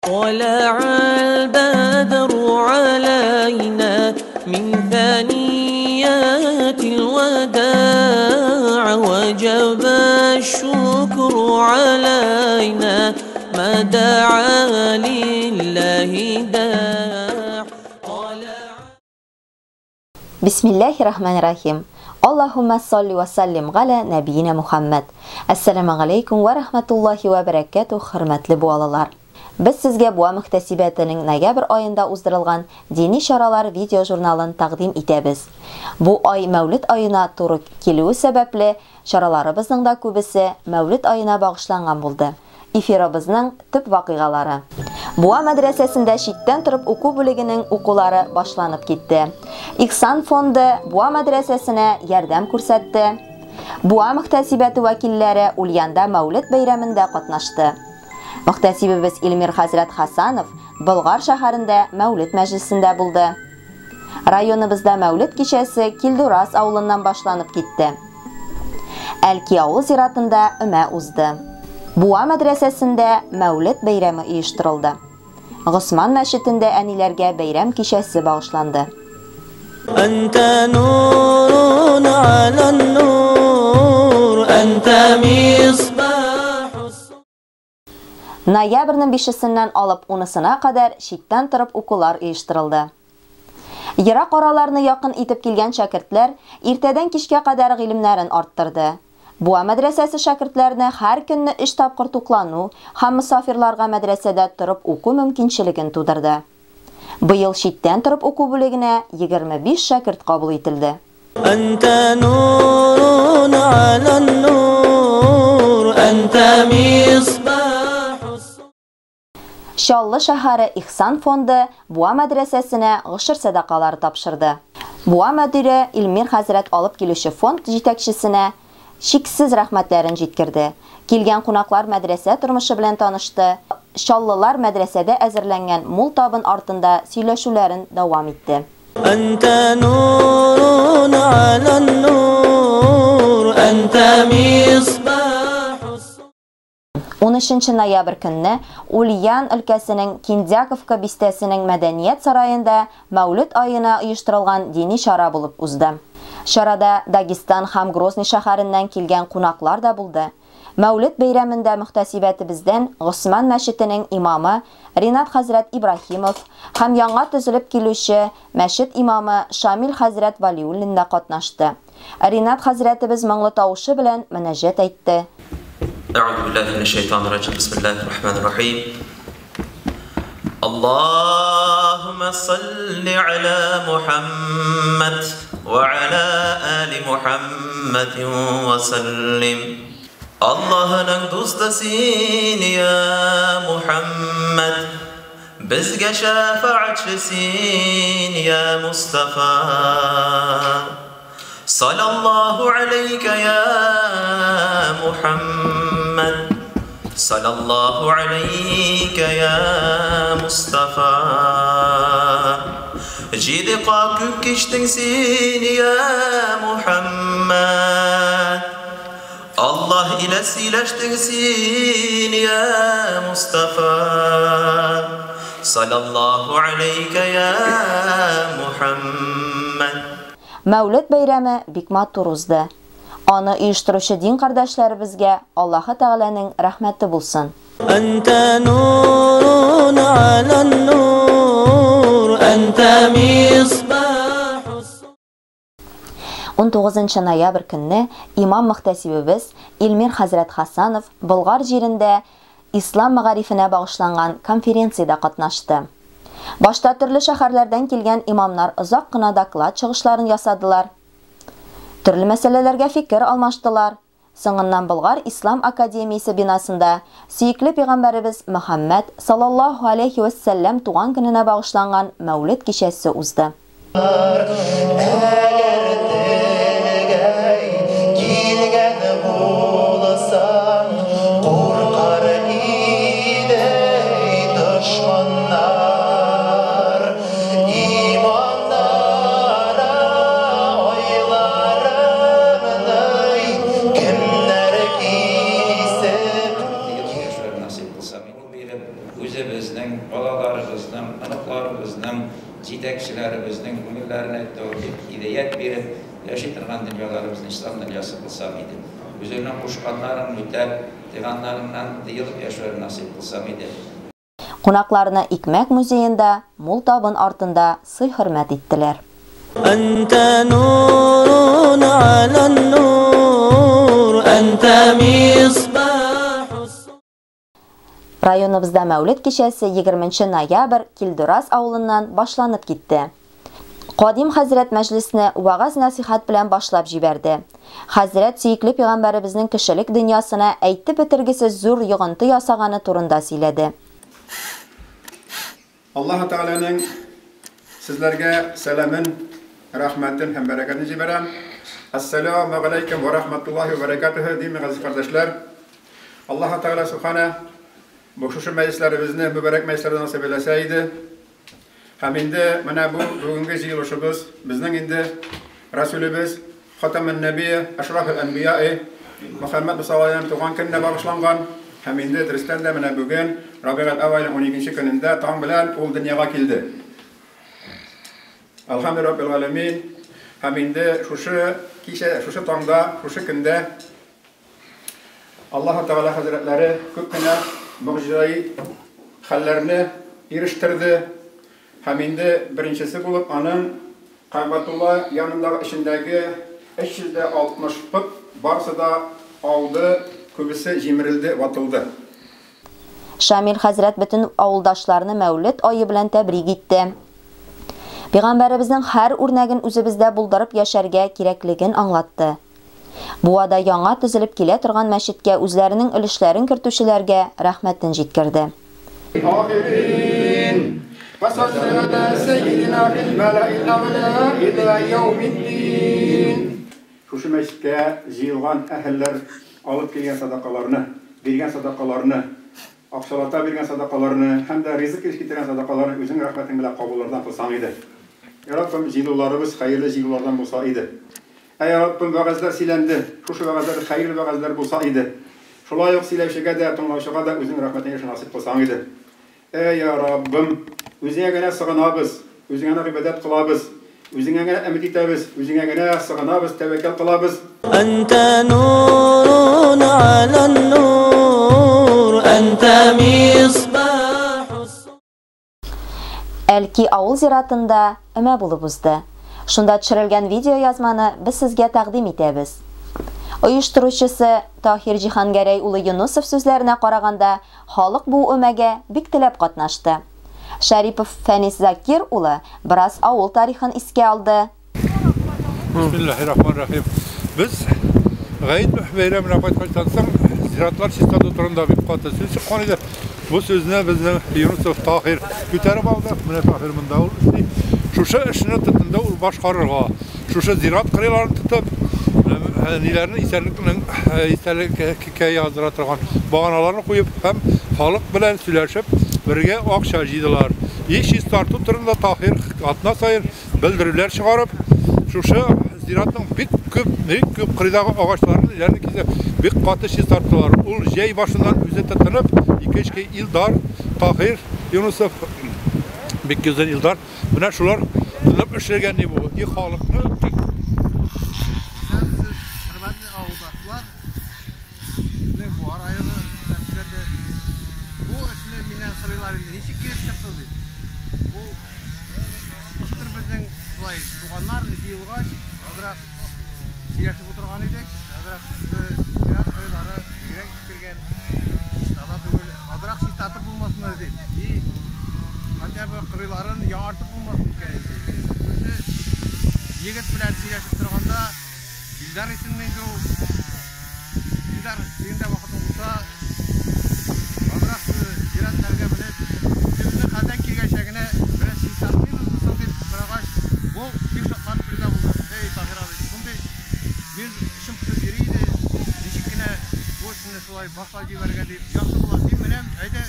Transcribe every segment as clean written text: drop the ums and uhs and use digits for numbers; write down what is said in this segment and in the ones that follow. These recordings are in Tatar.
طلع البدر علينا من ثنيات الوداع وجب الشكر علينا ما دعا لله داع. بسم الله الرحمن الرحيم. اللهم صل وسلم على نبينا Muhammad. Әссәламу алейкум ва рахматуллахи ва баракатух, хөрмәтле буалылар. Без сезгә Буа мөхтәсибәтенең ноябрь аенда уздырылган дини чаралар видеожурналын тәкъдим итәбез. Бу ай Мәүлид аена туры килүе сәбәпле, чараларыбызның да күбесе Мәүлид аена багышланган булды. Эфирыбызның төп вакыйгалары. Буа мәдрәсәсендә читтән торып уку бүлегенең укулары башланып китте. Ихсан фонды Буа мәдрәсәсенә ярдәм күрсәтте. Буа мөхтәсибәте вәкилләре Ульянда Мәүлид бәйрәмендә катнашты. Мөхтәсибебез Илмир хәзрәт Хасанов Болгар шәһәрендә Мәүлид мәҗлесендә булды. Районыбызда Мәүлид кичәсе Килдураз авылыннан башланып китте. Әлки авыл зиратында өмә узды. Буа мәдрәсәсендә Мәүлид бәйрәме оештырылды. Госман мәчетендә әниләргә бәйрәм кичәсе багышланды. أنت نور على النور أنت مصباح. Ноябрьнең 5-сеннән алып 10-сына кадәр читтән торып укулар оештырылды. Ерак араларны якын итеп килгән шәкертләр иртәдән кичкә кадәр гыйлемнәрен арттырды. Буа мәдрәсәсе шәкертләренә һәр көнне 3 тапкыр туклану һәм мусафирларга мәдрәсәдә торып уку мөмкинчелеген тудырды. Быел читтән торып уку бүлегенә 25 шәкерт кабул ителде. أنت نور على النور أنت مصباح. Чаллы шәһәре Ихсан фонды Буа мәдрәсәсенә гошер сәдакалары тапшырды. Буа мөдире Илмир хәзрәт алып килүче фонд җитәкчесенә чиксез рәхмәтләрен җиткерде. Килгән кунаклар мәдрәсә тормышы белән танышты. Чаллылар мәдрәсәдә әзерләнгән мул табын артында сөйләшүләрен дәвам итте. أنت نور على النور أنت مصباح. 13 ноябрь көнне Ульян өлкәсенең Киндяковка бистәсенең мәдәният сараенда Мәүлид аена оештырылган дини чара булып узды. Чарада Дагестан һәм Грозный шәһәреннән килгән кунаклар да булды. Мәүлид бәйрәмендә мөхтәсибәтебездән Госман мәчетенең имамы Ринат хәзрәт Ибраһимов һәм яңа төзелеп килүче мәчет имамы Шамил хәзрәт Валиуллин да катнашты. Ринат хәзрәтебез моңлы тавышы белән мөнәҗәт әйтте. أعوذ بالله من الشيطان الرجيم. بسم الله الرحمن الرحيم. اللهم صل على محمد وعلى آل محمد وسلم. Allah'ın dostu ya Muhammed, bizge şefaatçisin ya Mustafa. Sallallahu aleyke ya Muhammed, sallallahu aleyke ya Mustafa. Jidi kakük kiştin sin ya Muhammed, Allah ile sileştin sin ya Mustafa. Sallallahu aleyke ya Muhammed. Мәүлид бәйрәме бик матур узды. Аны оештыручы дин кардәшләребезгә Аллаһы Тәгаләнең рәхмәте булсын. أنت نور على النور أنت مصباح. 19 ноябрь көнне имам мөхтәсибебез Илмир хәзрәт Хасанов Болгар җирендә ислам мәгарифенә багышланган конференциядә катнашты. Башта төрле шәһәрләрдән килгән имамнар озак кына доклад чыгышларын ясадылар. Төрле мәсьәләләргә фикер алмаштылар. Соңыннан Болгар Ислам академиясе бинасында сөекле пәйгамбәребез Мөхәммәд саллаллаһу алейхи ва сәлләм туган көненә багышланган Мәүлид кичәсе узды. Үзебезнең Үзебезнең, балаларыбызның, оныкларыбызның, җитәкчеләребезнең күңелләренә тәүфыйк, һидаять биреп, яши торган дөньяларыбызны ислам дөньясы кылсаң иде. Үзеңнең кушканнарыңны үтәп, тыйганнарыңнан тыелып яшәүне насыйп кылсаң иде. Кунакларны Икмәк музеенда мул табын артында сый-хөрмәт иттеләр. Әнтә нурун алән нур, әнтә мисбахус. Районыбызда Мәүлет кичәсе 20 нче ноябрь Килдураз авылыннан башланып китте. Кадим хәзрәт мәҗлесне вәгазь-нәсыйхәт белән башлап җибәрде. Хәзрәт сөекле пәйгамбәребезнең кешелек дөньясына әйтеп бетергесез зур йогынты ясаганы турында сөйләде. Аллаһы Тәгаләнең сезләргә сәламен, рәхмәтен һәм бәрәкәтен җибәрәм. Әссәләмү галәйкүм вә рахматуллаһи вә бәрәкәтүһү, дим, газиз кардәшләр. Аллаһы Тәгалә Субхана бу шушы мәҗлесләребезне мөбарәк мәҗлесләрдән насыйп әйләсә иде. Һәм инде менә бу бүгенге җыелышыбыз безнең инде Расүлебез Хатамун Нәбия, Ашрафул Әнбияи Мөхәммәд саллаллаһу туган көненә багышланган. Һәм инде дөрестән дә менә бүген Рабигуль Әүвәлнең 12 көнендә таң белән ул дөньяга килде. Әлхәмдүлилләһи раббил галәмин. Һәм инде шушы кичә, шушы таңда, шушы көндә Аллаһ Тәгалә хәзрәтләре күп кенә могҗизаи хәлләрне ирештерде. Һәм инде беренчесе булып аның Кәгъбәтулла янындагы эчендәге 360 пот барысы да ауды, күбесе җимерелде, ватылды. Шамил хәзрәт бөтен авылдашларны Мәүлет ае белән тәбрик итте. Пәйгамбәребезнең һәр үрнәген үзебездә булдырып яшәргә кирәклеген аңлатты. Буада яңа төзелеп килә торган мәчеткә үзләренең өлешләрен кертүчеләргә рәхмәтен җиткерде. آخرين وصل على سيدنا في الملأ الأعلى إلى يوم الدين. Шушы мәчеткә җыелган әһелләр алып килгән садакаларны, биргән садакаларны, акчалата биргән садакаларны һәм дә ризык китергән садакаларны үзең рәхмәтең белән кабуллардан кылсаң иде. Я Раббым, җыелуларыбыз хәерле җыелулардан булса иде. Әй Раббым, вәгазьләр сөйләнде. Шушы вәгазьләр хәерле вәгазьләр булса иде. Шулай ук сөйләүчегә дә, тыңлаучыга да үзең рәхмәтеңне насыйп кылсаң иде. Әй я Раббым, үзеңә генә сыгынабыз, үзеңә генә гыйбадәт кылабыз, үзеңә генә өмет итәбез, үзеңә генә сыгынабыз, тәвәккәл кылабыз. Әнтә нурун алән нур, әнтә мисбахус. Әлки авыл зиратында өмә булып узды. Шунда төшерелгән видео язманы без сезгә тәкъдим итәбез. Оештыручысы Таһир Җиһангәрәй улы Юнусов сүзләренә караганда, халык бу өмәгә бик теләп катнашты. Шарипов Фәнис Закир улы бераз авыл тарихын искә алды. Бисмиллаһир-рахманир-рахим. Без Гает бәйрәменә кайтканнан соң зиратлар чистарту турында бик каты сүз чыккан иде. Бу сүзне безнең Юнусов Таһир күтәреп алды. Менә Таһир монда ул эшли. Шушы эшне тотынды ул башкарырга. Шушы зират кырыйларын тотып, ниләрне исәнлекнең истәлеккә яздыра торган баганаларны куеп һәм халык белән сөйләшеп бергә акча җыйдылар. Еш чистарту турында Таһир атна саен белдерүләр чыгарып, шушы зиратның бик күп кырыйдагы агачларын ниләрне кисеп, бик каты чистарттылар. Ул җәй башыннан үзе тотынып, ике-өч Илдар, Таһир Юнусов, бик гүзәл Илдар, менә шулар тотынып эшләгән бу. И халыкны Хөрмәтле авылдашлар, безнең Буа районы мәктәбе бу эшне миннән сорыйлар инде, ничек килеп чыкты дип. Бу былтыр безнең шулай туганнар җыелгач, азрак сөйләшеп утырган идек. Азрак зират кырыйлары тирән кергән, чистада түгел, азрак чистартып булмасыннар дип. И хотя бы кырыйларын яңартып булмасын икән инде. Үзе егет белән сөйләшеп торганда Илдар исемле инде ул. Илдар, синең дә вакытың булса, азрак зиратларга менеп, үзебезнең хәлдән килгәнчә генә бераз чистартмыйбызмы соң дип сорагач, ул бик шатланып риза булды. Эй, Таһир абый, шундый мин эшем пешеп йөри иде, ничек кенә бу эшне шулай башлап җибәрергә дип, яхшы була, син менәм, әйдә,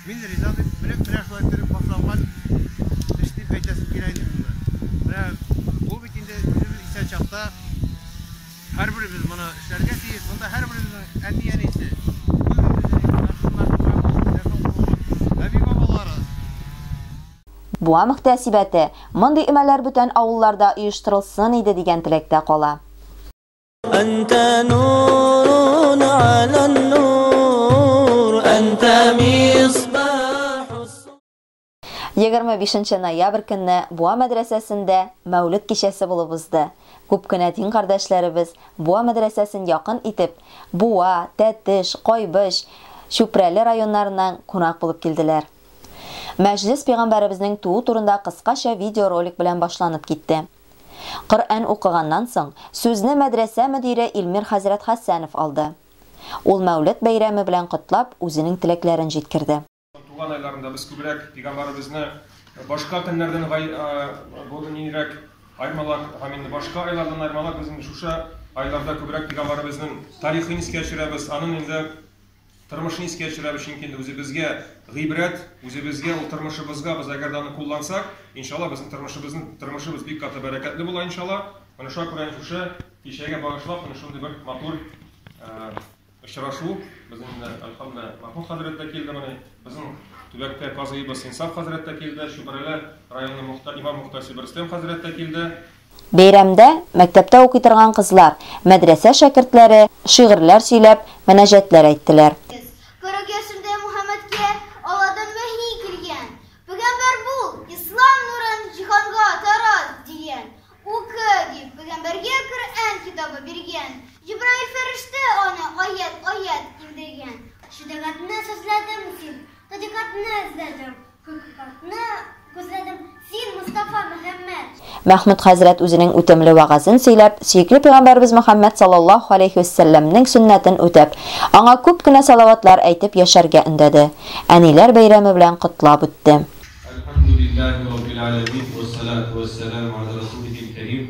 мин риза дип, менеп менә шулай итеп башланган эш дип әйтәсем килә инде монда. Менә бу бит инде үзебез исән чакта һәрберебез моны эшләргә тиеш. Монда һәрберебезнең әти-әнисе, әби-бабалары, Буа мөхтәсибәте мондый өмәләр бүтән авылларда оештырылсын иде дигән теләктә кала. أنت نور على النور أنت مصباح 25 ноябрь көнне Буа мәдрәсәсендә Мәүлид кичәсе булып узды. Күп кенә дин кардәшләребез Буа мәдрәсәсен якын итеп, Буа, Тәтеш, Кайбыч, Чүпрәле районнарыннан кунак булып килделәр. Мәҗлес пәйгамбәребезнең туу турында кыскача видеоролик белән башланып китте. Коръән укыганнан соң сүзне мәдрәсә мөдире Илмир хәзрәт Хәсәнов алды. Ул Мәүлид бәйрәме белән котлап, үзенең теләкләрен җиткерде. Туган айларында без күбрәк пәйгамбәребезне башка көннәрдән нирәк аермалак һәм инде башка айлардан аермалак без инде шушы айларда күбрәк пәйгамбәребезнең тарихын искә төшерәбез, аның инде тормышын искә төшерәбез, чөнки инде үзебезгә гыйбрәт, үзебезгә ул тормышыбызга без әгәр дә аны куллансак, иншалла безнең тормышыбыз бик каты бәрәкәтле була иншалла. Менә шуңа күрә шушы кичәгә багышлап менә шундый бер матур очрашу безнең инде әлхәмдүлилләһ Махмуд хәзрәт тә килде, менә безнең төбәктә казыйбыз Инсаф хәзрәт тә килде, Чүпрәле районының имам мөхтәсибе Рөстәм хәзрәт тә килде. Бәйрәмдә мәктәптә укый торган кызлар, мәдрәсә шәкертләре шигырьләр сөйләп, мөнәҗәтләр әйттеләр. Кырык яшендә Мухаммедкә Алладан вәхи килгән. Пәйгамбәр бул, ислам нурын җиһанга тарат дигән. Укы дип пәйгамбәргә Коръән китабы биргән. Җибраил фәрештә аны аят-аят индергән. Шидәгатне сүзләдем син, табигатьне эзләдем, хакыйкатьне күзләдем син, Мустафа Мөхәммәд. Мәхмүд хәзрәт үзенең үтемле вәгазен сөйләп, сөекле пәйгамбәребез Мөхәммәд саллаллаһу алейхи вәссәламнең сөннәтен үтәп, аңа күп кенә салаватлар әйтеп яшәргә өндәде. Әниләр бәйрәме белән котлап үтте. Әлхәмдүлилләһи раббил аламин вассалату вассаламу аля расулихил карим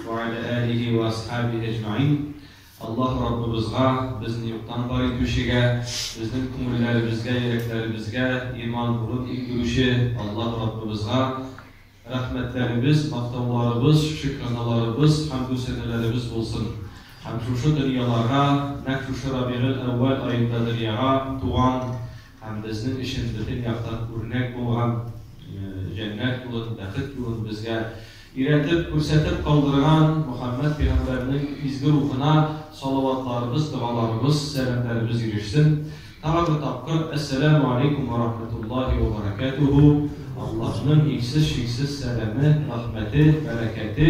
ва аля алихи ва асхабихи әҗмәин. Аллаһ Раббыбызга, безне юктан бар итүчегә, безнең күңелләребезгә, йөрәкләребезгә иман нурын иңдерүче Аллаһ Раббыбызга рәхмәтләребез, мактауларыбыз, шөкраналарыбыз, хәмдү-сәнәләребез булсын. Һәм шушы дөньяларга, нәкъ шушы Рабигыл әүвәл аенда дөньяга туган һәм безнең өчен бөтен яктан үрнәк булган җәннәт юлын, бәхет юлын безгә өйрәтеп, күрсәтеп калдырган Мөхәммәд пәйгамбәрнең изге рухына салаватларыбыз, догаларыбыз, сәламнәребез ирешсен. Тагы бер тапкыр әссәламу алейкум ва рахматуллаһи ва баракатуху. Аллаһның иксез-чиксез сәламе, рәхмәте, бәрәкәте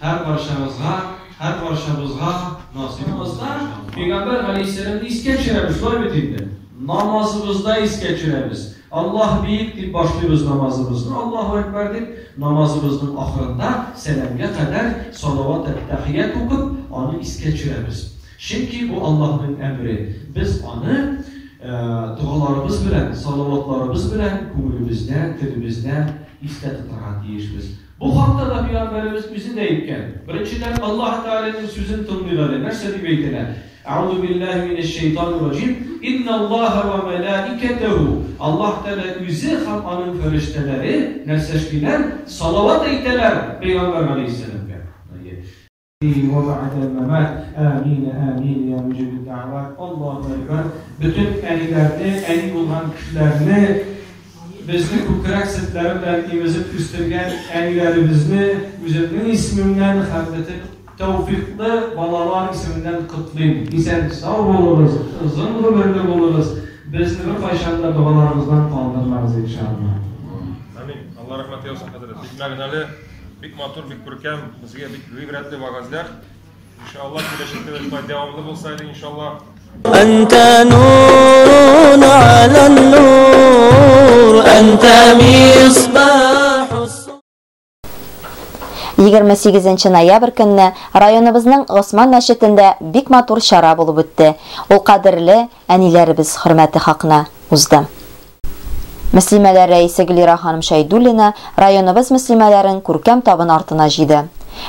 һәр барчабызга, һәр барчабызга насыйп булсын. Пәйгамбәр галәйһиссәламне искә төшерәбез, шулай бит инде. Намазыбызда искә төшерәбез. Аллаһ бөек дип башлыйбыз намазыбызны, Аллаһу әкбәр дип, намазыбызның ахырында сәламгә кадәр салават әт-тәхият укып, аны искә төшерәбез. Чөнки бу Аллаһның әмре. Без аны догаларыбыз белән, салаватларыбыз белән күңелебездә, телебездә истә тотарга тиешбез. Бу хакта да пәйгамбәребез үзе дә әйткән. Беренчедән, Аллаһ Тәгаләнең сүзен тыңлыйк әле. Нәрсә дип әйтелә? Әгъузу биллаһи минәш шайтанир раҗим. Инналлаһа ва малаикатаһу. Аллаһ Тәгалә үзе һәм аның фәрештәләре нәрсә эшлиләр? Салават әйтәләр пәйгамбәр галәйһиссәламгә. وبعد الممات آمين آمين يا مجيب الدعوات. Allahu Ekber. Bütün әниләрне, әни булган кешеләрне, безне күкрәк сөтләре белән имезеп үстергән әниләребезне үземнең исемемнән һәм бөтен тәүфиклы балалар исеменнән котлыйм. Исән сау булыгыз, озын гомерле булыгыз. Безне беркайчан да догаларыбыздан калдырмагыз иншалла. Амин. Алла рәхмәте яусын, хәзрәт. Бик мәгънәле, бик матур, бик күркәм, безгә бик гыйбрәтле вәгазьләр. Иншалла киләчәктә дә шулай дәвамлы булса иде, иншалла. أنت نور على النور أنت مصباح 28 ноябрь көнне районыбызның Госман мәчетендә бик матур чара булып үтте. Ул кадерле әниләребез хөрмәте хакына узды. Мөслимәләр рәисе Гөлира ханым Шәйдуллина районыбыз мөслимәләрен күркәм табын артына җыйды.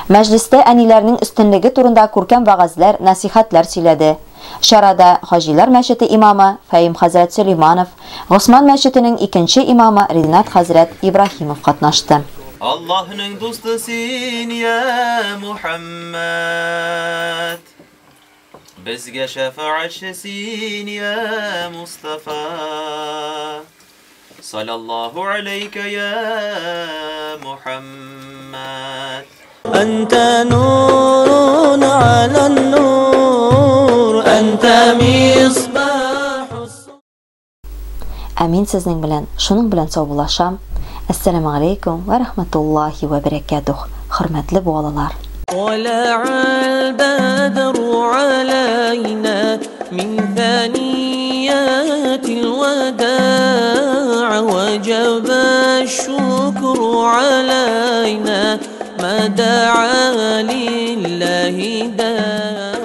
Мәҗлестә әниләрнең өстенлеге турында күркәм вәгазьләр, насихатлар сөйләде. Чарада Хаҗилар мәчете имамы Фәим хәзрәт Сөлейманов, Госман мәчетенең икенче имамы Ринат хәзрәт Ибраһимов катнашты. Аллаһның дусты син, я Мухаммад. Безгә шәфәгатьче син, я Мустафа. صلى الله عليك يا محمد. أنت نور على النور أنت مصباح. Ә мин сезнең белән шуның белән саубуллашам. Әссәламү алейкум вә рахматуллахи вә бәрәкәтүһ. Хөрмәтле балалар. طلع البدر علينا من ثنيات الوداع وجب الشكر علينا ما دعا لله داع.